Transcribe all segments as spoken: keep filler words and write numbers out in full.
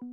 Dema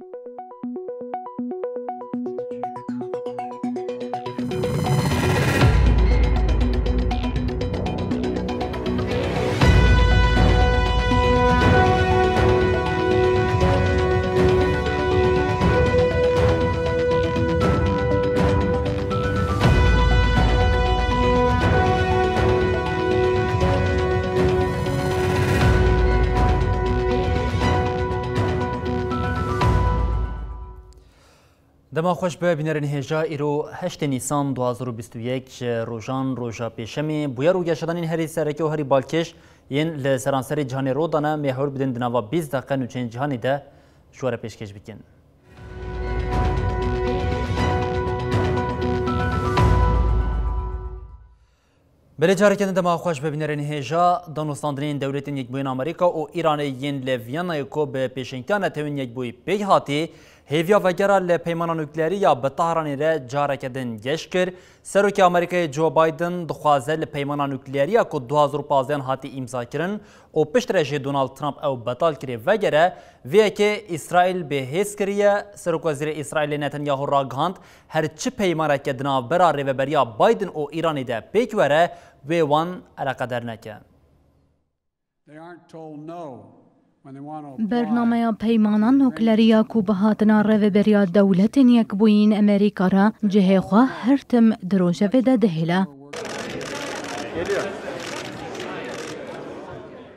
xweş be bînerên hêja, îro heştê Nîsan du hazar û bîst û yek ji rojan roja pêşemê, bûyer û geşedanên herî sereke û herî balkêş yên li seranserê cîhanê rû dane, me hewr bidin di nava bîst deqe nûçeyên cîhanê de ji we re pêşkêş bikin. Belê, careke din dema xweş be bînerên hêja. Danûstandinên Dewletên Yekbûyî yên Amerîka û Îranê yên li Viyanayê ku bi pêşengtiya Netewên Yekbûyî pêk hatî, hêviya vegera li peymana nukleerî ya bi Tahranê re careke din geş kir. Serokê Amerîkayê Joe Biden dixwaze li peymana nukleerî ya ku du hazar û pazdeh hatî îmzakirin û piştre jî Donald Trump ew betal kirê vegere, vê yekê Îsraîl bi hêz kiriye. Serokwezîrê Îsraîlê Netanyahu ragihand, her çi peymaneke di navbera rêveberiya Biden û Îranê de pêk were, wê wan eleqedar neke. They aren't told no when they want to apply. Bernameya peymana nuklerî ya ku bi hatina Rêveberiya Dewletên Yekbûyî yên Amerîka re cihê xwe her tim di rojevê de dihêle.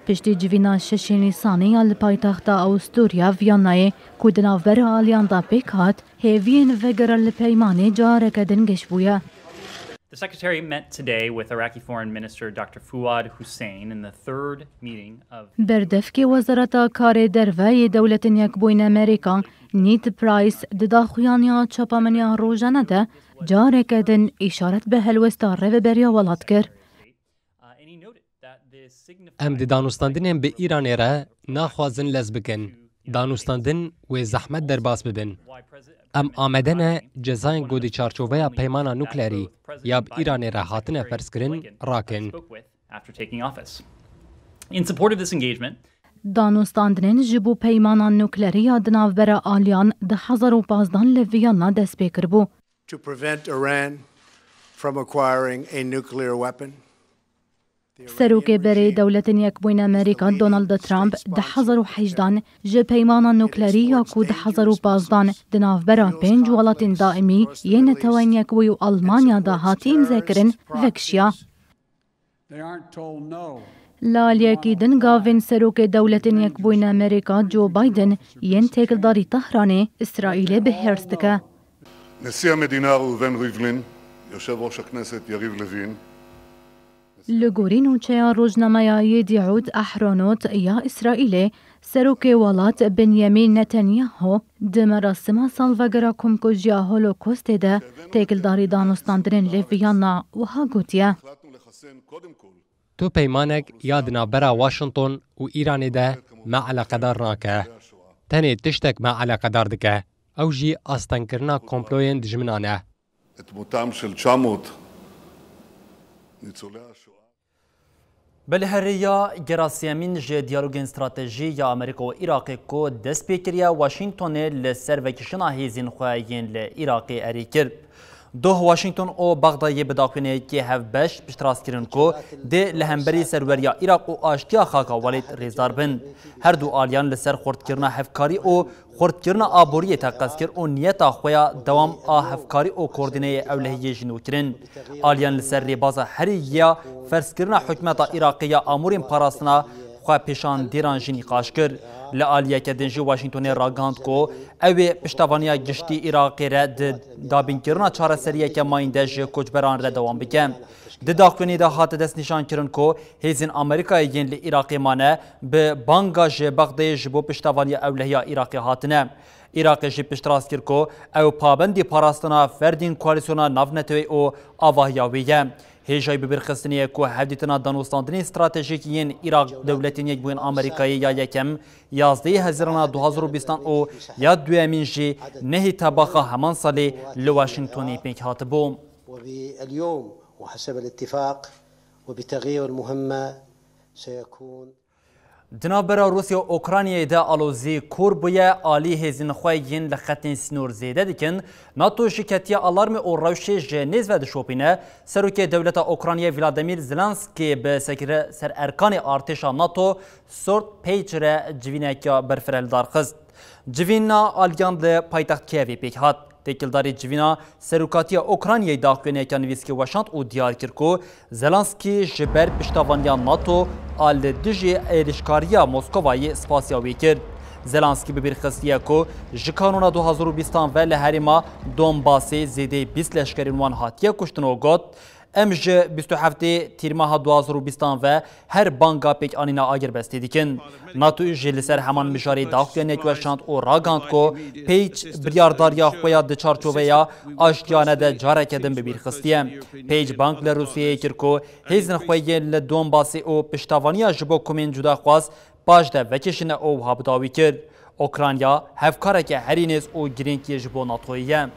Piştî civîna şeşê Nîsanê ya li paytexta Awusturya Viyanayê ku di navbera aliyan de pêk hat, hêviyên vegera li peymanê careke din geş bûye. The Secretary met today with Iraqi Foreign Minister Doctor Fuad Hussein in the third meeting of Berdevkê Wezareta Karê Derve yê Dewletên Yekbûyîn Amerîka, Ned Price, di daxuyaniya çapemeniya rojane de careke din îşaret bi helwesta rêveberiya welat kir. Uh, and he noted that this signifies Em di danûstandinên bi Îranê re naxwazin lez bikin. Danûstandin wê zehmet derbas bibin. Em amade ne cezayên ku di çarçoveya peymana nuklerî ya bi Îranê re hatine ferzkirin rakin. After taking office. In support of this engagement, Danûstandinên ji bo peymana nuklerî ya di navbera aliyan du hezar û pazdeh li Viyana dest pê kiribû. To prevent Iran from acquiring a nuclear weapon. Serokê berê Dewletên Yekbûyîn Amerîka Donald Trump du hezar û hejdeh ji peymana nuklerî ya ku du hezar û pazdeh di navbera pênc welatên daîmî yên Netewên Yekbûyî û Almanya de hatî îmzekirin, vekişiya. Li aliyekî din gavên Serokê Dewletên Yekbûyîn Amerîka Joe Biden yên têkildarî Tehranê Îsraîlê bi hêrs dike. נשיא המדינה ראובן ריבלין, יושב ראש הכנסת יריב לוין, Li gorî nûçeya rojnameya Yedîût Ehronot ya Îsraîlê, serokê welat Benyamîn Netanyahu di merasima salvegera komkujiya Holokostê de têkildarî danûstandinên li Viyana wiha gotiye. Tu peymanek ya di navbera Washington û Îranê de me eleqedar nake. Tenê tiştek me eleqedar dike. Ew jî astengkirina komployên dijminan e. את מותם של תשע מאות ניצולי השואה. Belê, her rêya gera sêyemîn ji diyalogên stratejî ya Amerîka û Iraqê ku dest pê kiriye Washingtonê li ser vekişina hêzên xwe yên li Iraqê erê kir. Doh Washington û Bexdayê bi daxuyaniyekê hevbeş piştrast kirin ku dê li hemberî serweriya Iraq û aştiya xaka welêt rêzdar bin. Her du aliyan li ser xurtkirina hevkarî û xurtkirina aboriyê teqez kir û niyeta xwe ya dewam a hevkarî û koordîneyê ewlehiyê jî nû kirin. Aliyan li ser rêbaza herî ya ferzkirina hikûmeta Iraqê ya amûrên parastina xwepêşandêran jî nîqaş kir. Li aliyeke din jî Washingtonê ragihand ku ew ê piştevaniya giştî Iraqê re di dabînkirina çareseriyeke mayînde ji koçberan re dewam bike. Di daxuyanî de hate destnîşankirin ku hêzên Amerîkayê yên li Iraqê mane bi banga ji Bexdayê ji bo piştevaniya ewlehiya Iraqê hatine. Iraqê jî piştrast kir ku ew pabendî parastina ferdên koalîsyona navneteweyî û avahiya wê ye. Hêjayî bibîrxistinê ye ku hevdîtina danûstandinên stratejîk yên Iraq Dewletên Yekbûyên Amerîkayê ya yekem, yazdehê Hezîrana du hazar û bîstan û ya duyemîn jî nehê Tebaxa heman salê li Washingtonê pêk hatibû. وباليوم وحسب الاتفاق وبتغيير المهمة سيكون. Di navbera Rûsya û Ukraynayê de alozî kûr bûye, alî hêzên xwe yên li xetên sînor zêde dikin. NATO jî ketiye alarmê û rewşê ji nêz ve dişopîne. Serokê dewleta Ukraynayê Vladimir Zelenskî bi sekre-, sererkanê artêşa NATO Sort Page re civîneke berfireh li dar xist. Civîna aliyan li paytext Kievê pêk hat. Têkildarî civîna serokatiya Ukraynayê daxuyaniyeke nivîskî weşand û diyar kir ku Zelenskî ji ber piştevaniya NATO a li dijî êrişkariya Moskovayê spasiya wî kir. Zelenskî bi bîr xistiye ku ji kanûna du hazar û bîstan ve li herêma Donbasê zêdeyî bîst leşkerên wan hatiye kuştin û got, Em ji bîst û heftê Tîrmeha du hazar û bîstan ve her banga pêkanîna agirbestê dikin. NATO jî li ser heman mijarê daxuyaniyek weşand û ragihand ku Page biryardariya xwe ya di çarçoveya aştiyane de careke din bi bîr xistiye. Page bang li Rûsyayê kir ku hêzên xwe yên li Donbasê û piştevaniya ji bo komên cudaxwaz paş de vekişîne û wiha bi dawî kir, Ukrayna hevkareke herî nêz û girîng yê ji bo NATOyê ye.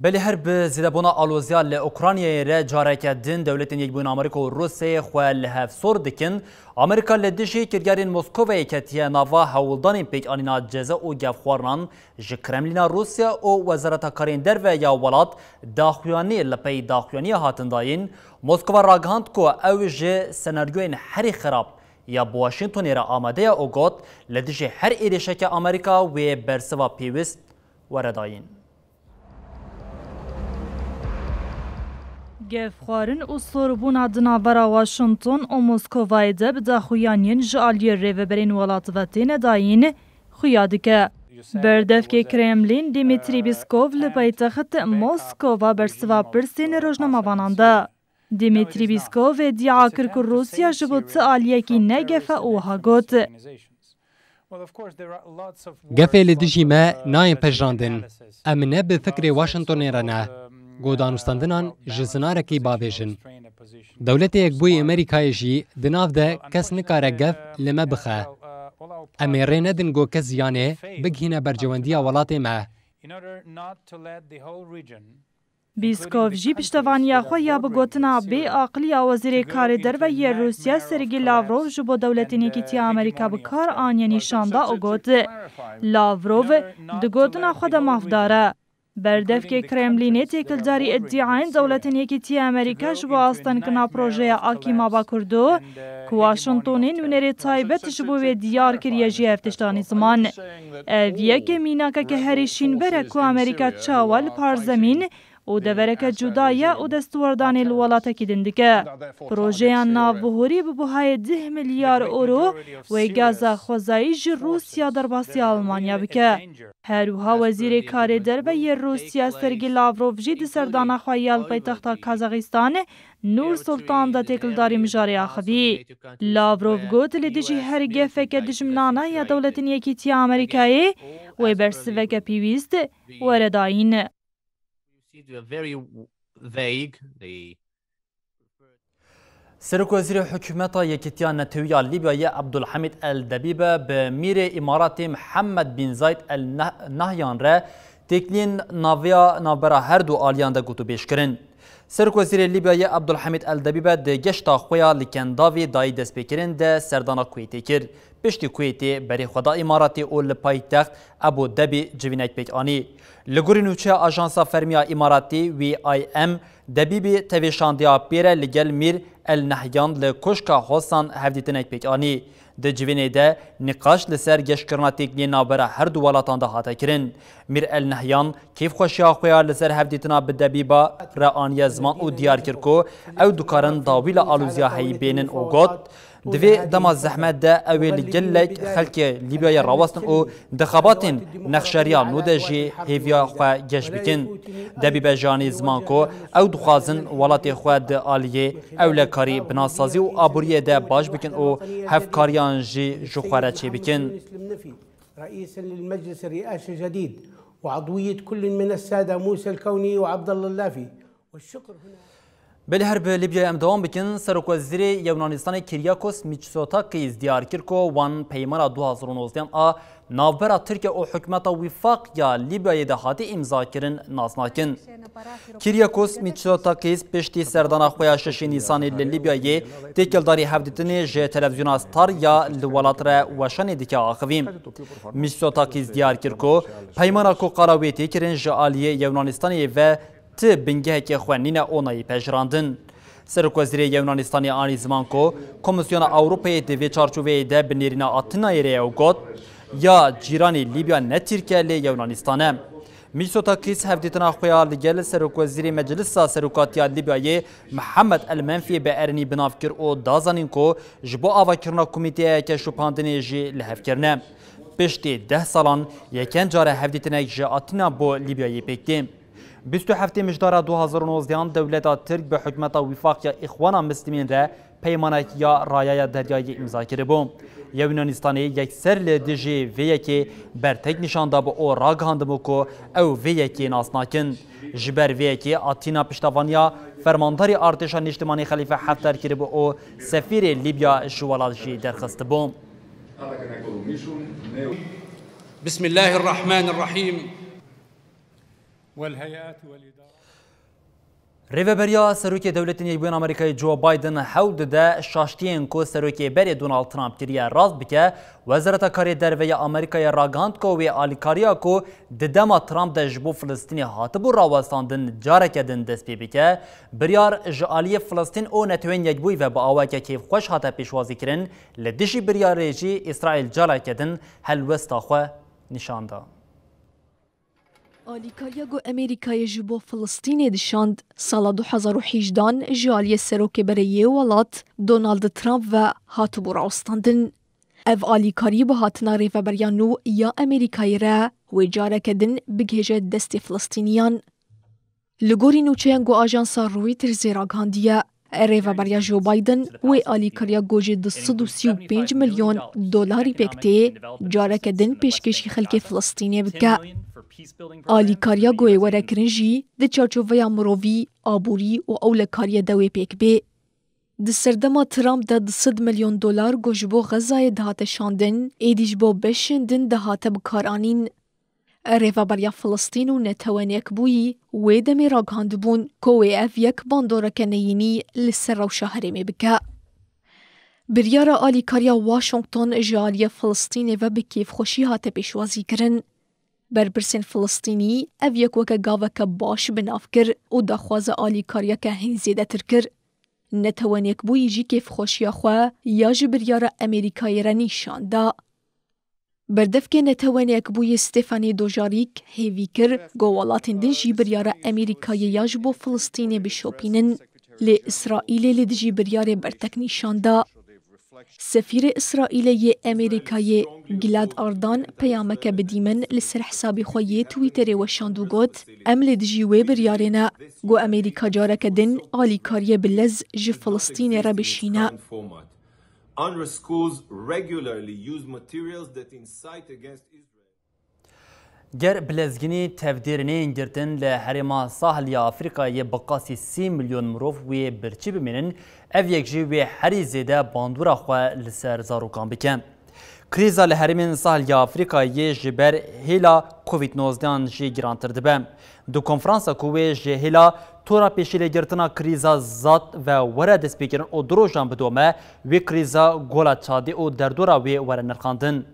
Belê her bi zêdebûna aloziya li Ukraynayê re careke din Dewletên Yekbûyî Amerîka û Rûsyayê xwe li hev sor dikin. Amerîka li dijî kiryarên Moskovayê ketiye nava hewldanên pêkanîna ceza û gefxwarinan ji Kremlîna Rûsya û Wezareta Karên Derve ya welat daxuyanî li pey daxuyaniyê hatin dayîn. Moskova ragihand ku ew ji senaryoyên herî xirab ya bi Washingtonê re amade ye û got, li dijî her êrişeke Amerîka wê bersiva pêwist were dayîn. Gefxwarin û sorbûna di navbera Washington û Moskovayê de bi daxuyaniyên ji aliyê rêveberên welat ve têne dayîn, xuya dike. Berdevkê Kremlîn Dmitry Peskov li paytext Moskova bersiva pirsên rojnamevanan da. Dmitry Peskov êdîa kir ku Rûsya ji bo ti aliyekî ne gef e û wiha got, Gefê li dijî me nayên pejirandin. Em ne bi fikrê Washingtonê re ne, ku danûstandinan ji zinarekî bavêjin. Dewletê Yekbûyî Amerîkayê jî di nav de kes nikare gef li me bixe. Em ê rê nedin ku kes ziyanê bigihîne berjewendiya welatê me. Peskov jî piştevaniya xwe ya bi gotina bê aqilî ya Wezîrê Karê Derve yê Rûsya Sergî Lavrov ji bo Dewletên Yekîtiya Amerîka bi kar aniye nîşan da û got, Lavrov di gotina xwe de mafdar e. Berdevkê Kremlînê têkildarî îdîayên Dewletên Yekîtiya Amerîka ji bo astengkirina projeya Akî Maba Kurdo ku Washingtonê nûnerê taybet ji bo wê diyar kiriye jî ev tişt anî ziman. Ev yek mînakeke herî şînber e ku Amerîka çawa li parzemîn û devereke cuda ye û destwerdanê li welatekî din dike. Projeya navbihurî bi buhayê deh milyar euro wê gaza xwezayî ji Rûsya derbasî Almanya bike. Her wiha Wezîrê Karê Derve yê Rûsya Sergî Lavrov jî di serdana xwe ya li paytexta Kazaxistan Nur Sultan de têkildarî mijarê axivî. Lavrov got, li dijî her gefeke dijminane ya Dewletên Yekîtiya Amerîkayê wê bersiveke pêwîst were dayîn. Serokwezîrê Hikûmeta Yekîtiya Netewî ya Lîbyayê Abdulhamîd El Debîbe bi Mîrê Îmaratê Mihemed Bin Zayed El Nah- Nahyan re têkiliyên naviya navbera her du aliyan de gotûbêj kirin. Serokwezîrê Lîbyayê Abdulhamîd El Debîbe di geşta xwe ya li Kendavî dayî destpêkirin de serdana Kuwêtê kir. Piştî Kuwêtê berê xwe da Îmaratê û li paytext Ebû Debî civînek pêk anî. Li gorî nûçeya Ajansa Fermî ya Îmaratê, V I M, Debîbî tevêşandiya pê re li gel Mîr El Nehyan li Koşka Hosan hevdîtinek pêk anî. Di civînê de nîqaş li ser geşkirina têkiliyên navbera her du welatan de hate kirin. Mîr El Nehyan kêfxweşiya xwe ya li ser hevdîtina bi Debîba re aniye ziman û diyar kir ku ew dikarin dawî li alozîya heyî bênin û got, Di vê dema zehmet de ew ê li gelek xelkê Lîbyayê rawestin û di xebatên nexşeriya nû de jî hêviya xwe geş bikin. Debîbe jî anî ziman ku ew dixwazin welatê xwe di aliyê ewlekarî, binasazî û aboriyê de baş bikin û hevkariyan jî ji xwe re çêbikin. رئيسا للمجلس الرئاسي الجديد وعضوية كل من السادة موسى الكوني وعبد الله اللافي والشكر هنا Belê, her bi Lîbyayê em dewam bikin. Serokwezîrê Yunanistanê Kyriakos Mitsotakis diyar kir ku wan peymana du hazar û nozdeh a navbera Tirkiye û hikûmeta Wîfaq ya Lîbyayê de hatî îmzakirin nas nakin. Kyriakos Mitsotakis piştî serdana xwe ya şeşê Nîsanê li Lîbyayê têkildarî hevdîtinê ji televîzyona Star ya li welat re weşanê dike axivî. Mitsotakis diyar kir ku peymana ku qala wê tê kirin ji aliyê Yunanistanê ve ti bingehekê xwe nîne onayî pejirandin. Serokwezîrê Yunanistanê anî ziman ku Komîsyona Ewropayê di vê çarçoveyê de bi nêrîna Atînayê re ye û got, ya cîranê Lîbya ne Tirkiye lê Yunanistan e. Mitsotakis hevdîtina xwe ya li gel Serokwezîrê Meclisa Serokatiya Lîbyayê Mihemed El Menfiyê bi erênî bi nav kir û da zanîn ku ji bo avakirina komîteyeke şopandinê jî li hev kirine. Piştî deh salan yekem care hevdîtinek ji Atîna bo Lîbyayê pêk tê. Bîst û heftê Mijdara du hazar û nozdehan dewleta Tirk bi hikûmeta Wîfaq ya Îxwana Mislimîn re peymanek ya Rayaya Deryayê îmza kiribû. Ya Yunanistanê yekser li dijî vê yekê bertek nîşan dabû û ragihandibû ku ew vê yekê nas nakin. Ji ber vê yekê Atîna piştevaniya fermandarê artêşa Niştimanî Xelîfe Hefter kiribû û sefîrê Lîbya ji welat jî derxistibû. بسم الله الرحمن الرحيم. Rêveberiya Serokê Dewletên Yekbûyên Amerîkayê Joe Biden hewl dide şaştiyên ku serokê berê Donald Trump kiriye rast bike. Wezareta Karê Derve ya Amerîkayê ragihand ku wê alîkariya ku di dema Trump de ji bo Filistînê hatibû rawestandin careke din dest pê bike. Biryar ji aliyê Filistîn û Netewên Yekbûyî ve bi awayeke kêfxweş hate pêşwazîkirin, li dijî biryarê jî Îsraîl careke din helwesta xwe nîşan da. Alîkariya ku Amerîkayê ji bo Filistînê dişand, sala du hezar û hejdehan ji aliyê serokê berê yê welat Donald Trump ve hatibû rawestandin. Ev alîkarî bi hatina rêveberiya nû ya Amerîkayê re wê careke din bigihêje destê Filistîniyan. Li gorî nûçeyan ku ajansa Reutersê ragihandiye, rêveberiya Joe Biden wê alîkariya ku ji du sed û sî û pênc milyon dolarî pêk tê, careke din pêşkêşî xelkê Filistînê bike. Alîkariya ku ê were kirin jî di çarçoveya mirovî, aborî û ewlekariyê de wê pêk bê. Di serdema Trump de du sed milyon dolar ku ji bo Xezayê dihate şandin, êdî ji bo beşên din dihate bikaranîn. Rêveberiya Filistîn û Netewên Yekbûyî wê demê ragihandibûn ku wê ev yek bandoreke neyînî li ser rewşa herêmê bike. Biryara alîkariya Washington ji aliyê Filistînê ve bi kêfxweşî hate pêşwazîkirin. Berpirsên Filistînî ev yek weke gaveke baş bi nav kir û daxwaza alîkariyeke hîn zêdetir kir. Netewên Yekbûyî jî kêfxweşiya xwe ya ji biryara Amerîkayê re nîşan da. Berdevkê Netewên Yekbûyî Stefani Dujarîk hêvî kir ku welatên din jî biryara Amerîkayê ya ji bo Filistînê bişopînin, lê Îsraîlê li dijî biryarê bertek nîşan da. Sefîrê Îsraîlê yê Amerîkayê Gilad Ardan peyameke bi dîmen li ser hesabê xwe yê Twitterê weşand û got, Em li dijî wê biryarê ne ku Amerîka careke din alîkariyê bi lez ji Filistînê re bişîne. UNRWA schools regularly use materials that incite against Israel. Ger bi lezginî tevdêr neyên girtin li herêma Sahlî ya Afrîkayê bi qasî sî milyon mirov wê birçî bimînin, ev yek jî wê herî zêde bandora xwe li ser zarokan bike. Krîza li herêmên Sahlî ya Afrîkayê ji ber hêla Covid nozdeh an jî girantir dibe. Di konferansa ku wê ji hêla tora pêşîlêgirtina krîza zat ve were destpêkirin û du rojan bidome, wê krîza gola Çadê û derdora wê were nirxandin.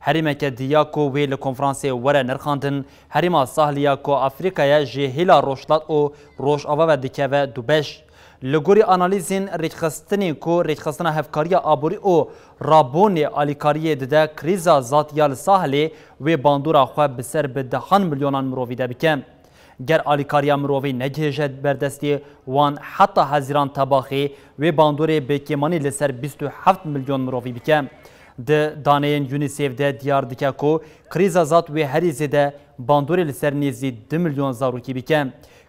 Herêmeke diya ku wê li konferansê were nirxandin, herêma Sahlî ya ku Afrîka ye, ji hêla Rojhilat û Rojava ve dikeve du beş. Li gorî analîzên rêkxistinên ku Rêkxistina Hevkariya Aborî û Rabûnê Alîkariyê dide, krîza zat ya li Sahlê wê bandora xwe bi ser bi dehan milyonan mirovî de bike. Ger alîkariya mirovî negihêje ber destê wan, heta Hezîran Tebaxê wê bandorê bi kêmanî li ser bîst û heft milyon mirovî bike. Di daneyên UNICEF de diyar dike ku krîza zat wê herî zêde bandorê li ser nêzî du milyon zarokî bike.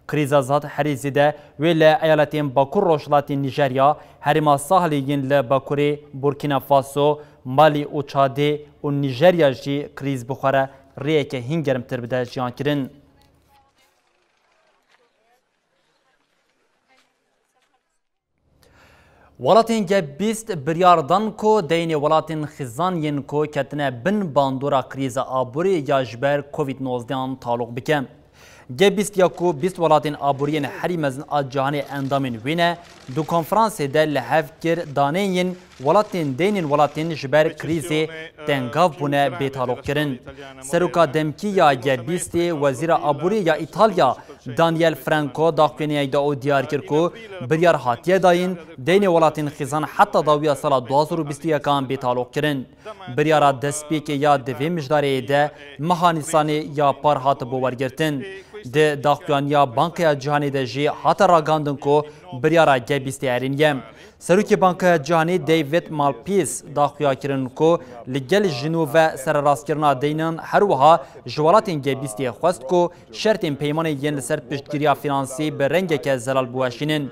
Krîza zat herî zêde wê li eyaletên Bakur Rojhilatê Nîjerya, herêma Sahlê yên li bakurê Burkîna Faso, Malî û Çadê û Nîjerya jî krîz bi xwe re rêyeke hîn germtir bide jiyan kirin. Welatên G bîst biryar dan ku deynê welatên xizan yên ku ketine bin bandora krîza aborî ya ji ber Covid nozdehan talûq bike. G bîst ya ku bîst welatên aboriyên herî mezin a cîhanê endamên wê ne, di konferansê de li hev kir daneyên welatên deynên welatên ji ber krîzê tengav bûne bê talûq kirin. Seroka demkî ya G bîstê, Wezîra Aborî ya Îtalya, Daniel Franco, daxuyaniyek da û diyar kir ku biryar hatiye dayîn deynê welatên xizan heta dawiya sala du hazar û bîst û yekan bê talûq kirin. Biryara destpêkê ya di vê mijdareyê de meha Nîsanê ya par hatibû wergirtin. Di daxuyaniya Bankaya Cîhanê de jî hate ragihandin ku biryara G bîstê erêniye. Serokê Bankaya Cîhanê David Malpass daxuya kirin ku li gel ji nû ve sererastkirina deynan her wiha ji welatên G bîstê xwest ku şertên peymanê yên li ser piştgiriya fînansî bi rengeke zelal biweşînin.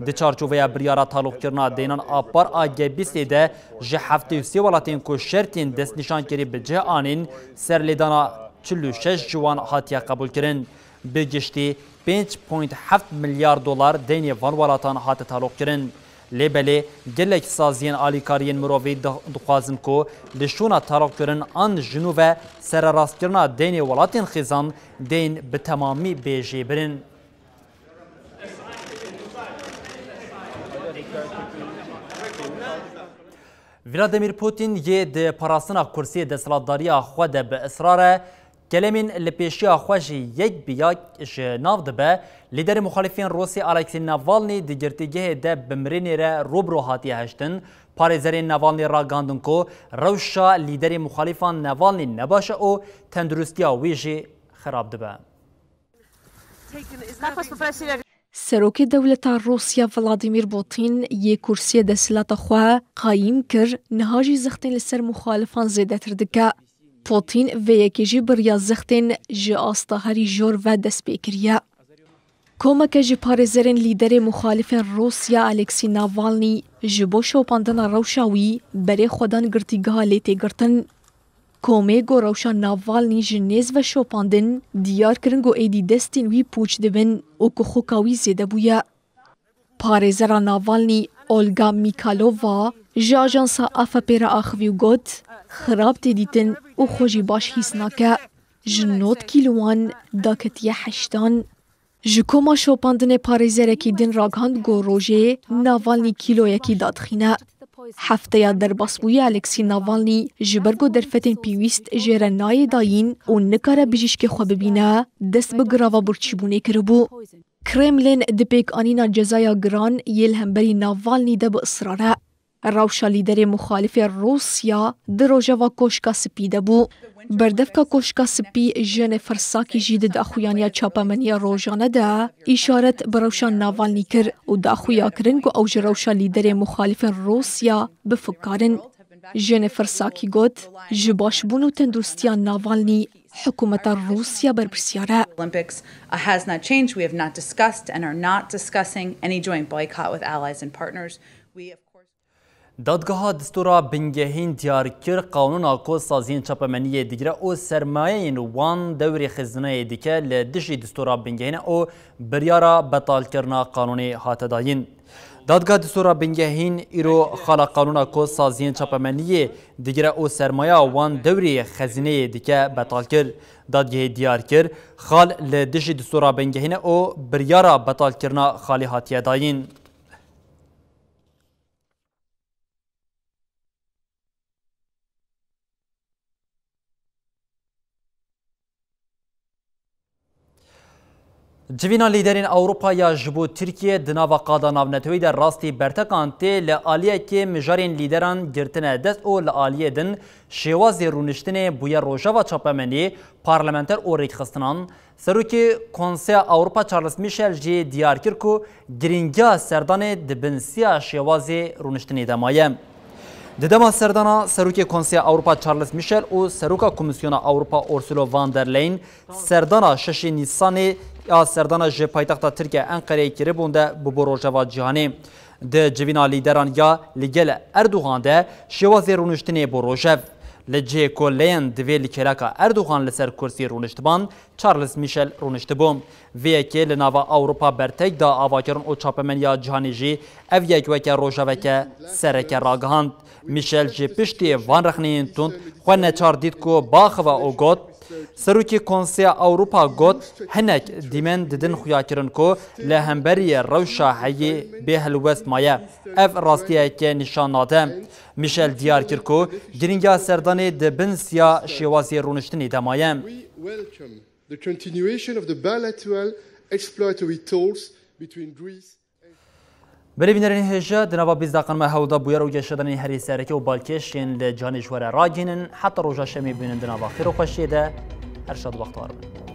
Di çarçoveya biryara talûqkirina deynan a par a G bîstê de ji heftê û sê welatên ku şertên destnîşankirî bi cih anîn, serlêdana çil û şeş ji wan hatiye qebûlkirin. Bi giştî pênc point heft milyar dolar deynê van welatan hate talûqkirin. Lê belê gelek saziyên alîkariyên mirovî di-, dixwazin ku li şûna talûqkirin an ji nû ve sererastkirina deynê welatên xizan deyn bi temamî bê jêbirin. Vladimir Putin yê di parastina kursiyê desthilatdariya xwe de bi israr e, kelemên li pêşiya xwe jî yek bi yek ji nav dibe. Lîderê muxalifên Rûsî Alexei Navalny di girtîgehê de bi mirinê re rû bi rû hatiye hiştin. Parêzerên Navalny ragihandin ku rewşa lîderê muxalifan Navalny ne baş e û tenduristiya wî jî xirab dibe. Serokê dewleta Rûsya Vladimir Putin yê kursiyê desthilata xwe qayîm kir, niha jî zextên li ser muxalifan zêdetir dike. Putin vê yekê jî bi riya zextên ji asta herî jor ve dest pê kiriye. Komeke ji parêzerên lîderê muxalifên Rûsya Alexei Navalny ji bo şopandina rewşa wî berê xwe dan girtîgeha lê tê girtin. Komê ku rewşa Navalny ji nêz ve şopandin, diyar kirin ku êdî destên wî pûç dibin û ku xoka wî zêde bûye. Parêzera Navalny Olga Mikalova ji ajansa A F P re axivî û got, xirab tê dîtin û xwe jî baş hîs nake. Ji nod kîlowan daketiye heştan. Ji koma şopandinê parêzerekî din ragihand ku rojê Navalny kîloyekî dadixîne. Hefteya derbasbûyî Alexî Navalny ji ber ku derfetên pêwîst jê re nayê dayîn û nikare bijîşkê xwe bibîne, dest bi girava birçîbûnê kiribû. Kremlin di pêkanîna cezaya giran yê li hemberî Navalny de bi israr e. Rewşa lîderê muxalifê Rûsya di rojeva Koşka Spî de bû. Berdevka Koşka Spî Jennifer Psaki jî di daxuyaniya çapemeniya rojane de îşaret bi rewşa Navalny kir û daxuya kirin ku ew ji rewşa lîderê muxalifên Rûsya bi fik karin. Jennifer Psaki got, ji başbûn û tenduristiya Navalny hikûmeta Rûsya berpirsyar e. Olympics uh, has not changed. We have not discussed and are not discussing any joint boycott with allies and partners. We, of course, Dadgeha Distûra Bingehîn diyar kir, qanûna ku saziyên çapemeniyê digire û sermayeyên wan dewrê xizîneyê dike li dijî Distûra Bingehîn e û biryara betalkirina qanûnê hate dayîn. Dadgeha Distûra Bingehîn îro xala qanûna ku saziyên çapemeniyê digire û sermaya wan dewrê xezîneyê dike betal kir. Dadgehê diyar kir, xal li dijî Distûra Bingehîn e û biryara betalkirina xalê hatiye dayîn. Civîna lîderên Ewropa ya ji bo Tirkiye di nava qada navneteweyî de rastî bertekan tê, li aliyekê mijarên lîderan girtine dest û li aliyê din şêwazê rûniştinê bûye rojeva çapemeniyê, parlamenter û rêkxistinan. Serokê Konseya Ewropa Charles Michel jî diyar kir ku girîngiya serdanê di bin siya şêwazê rûniştinê de maye. Di dema serdana Serokê Konseya Ewropa Charles Michel û Seroka Komîsyona Ewropa Ursula von der Leyen serdana şeşê Nîsanê ya serdana ji paytexta Tirkiye Enqereyê kiribûn de bûbû rojeva cîhanê. Di civîna lîderan ya li gel Erdogan de şêwazê rûniştinê bû rojev. Li cihê ku Leyen divê li kêleka Erdogan li ser kursî rûniştiband, Charles Michel rûniştibû. Vê yekê li nava Ewropa bertek da avakirin û çapemeniya cîhanê jî ev yek weke rojeveke sereke ragihand. Michel ji piştî van rexneyên tund xwe neçar dît ku biaxive û got, Serokê Konseya Ewropa got, hinek dîmen didin xuyakirin ku li hemberî rewşa heyî bê helwest maye. Ev rastiyeke nîşan nade. Michel diyar kir ku girîngiya serdanê di bin siya şêwazê rûniştinê de maye. We welcome the continuation of the bilateral exploratory talks between Greece Belê bînerên hêja, di nava bîst deqan me hewda bûyer û geşedanên herî sereke û balkêş yên li cîhanê ji we re ragihînin. Heta roja şemê bînin di nava xêr û xweşiyê de. Her şad û bextewar bin.